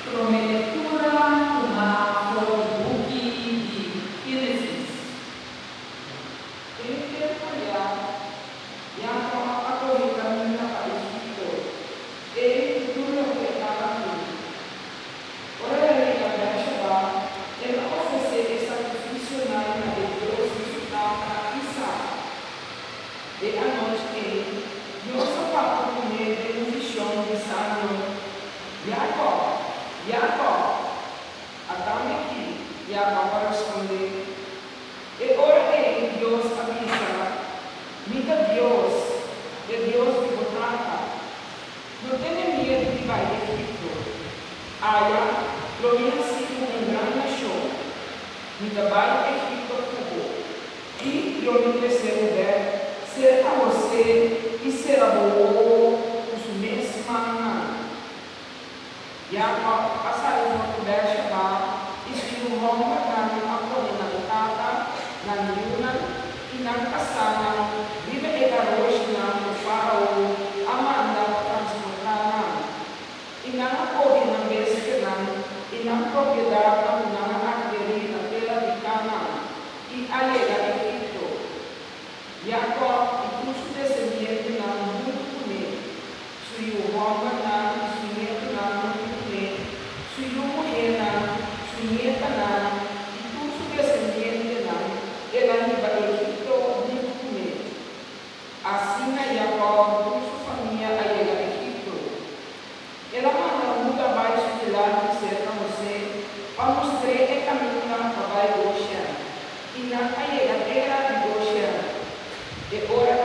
Promé lektura tumá for di buki di Génesis. Den tempu ayá, Jakòb a kohe kaminda pa Egipto, e ku tur loke e tabatin. Ora el a yega Bèrsheba, el a ofresé e sakrifisionan na e Dios di su tata, Isak. E anochi ei, Dios a papia kuné den un vishon, bisando, Jakòb, Jakòb! Atami aki, Jakòb a respondé. E ora ei Dios a bisa, Mi ta Dios, e Dios di bo tata. No tene miedu di bai Egipto. Aya lo mi hasi bo un gran nashon. Mi ta bai Egipto ku bo, i lo mi trese bo bèk serka Hosé i sera bo wowo ku su mes mannan. Jakòb a sali for di Bèrsheba i su yu hòmbernan a pone nan tata, nan yunan i nan kasánan riba e garoshinan ku Fárao a manda pa transportá nan. I nan a kohe nan bestianan i nan propiedatnan ku nan a atkerí na tera di Kanan i a yega Egipto. Jakòb i tur su desendientenan huntu kuné, su yu hòmbernan i su nietunan huntu kuné, su yu muhénan, su nietanan i tur su desendientenan, el a hiba Egipto huntu kuné. Asina Jakòb ku tur su famia a yega Egipto. El a manda Huda bai su dilanti serka Hosé pa mustr'é e kaminda pa bai Goshen, i nan a yega tera di Goshen. E ora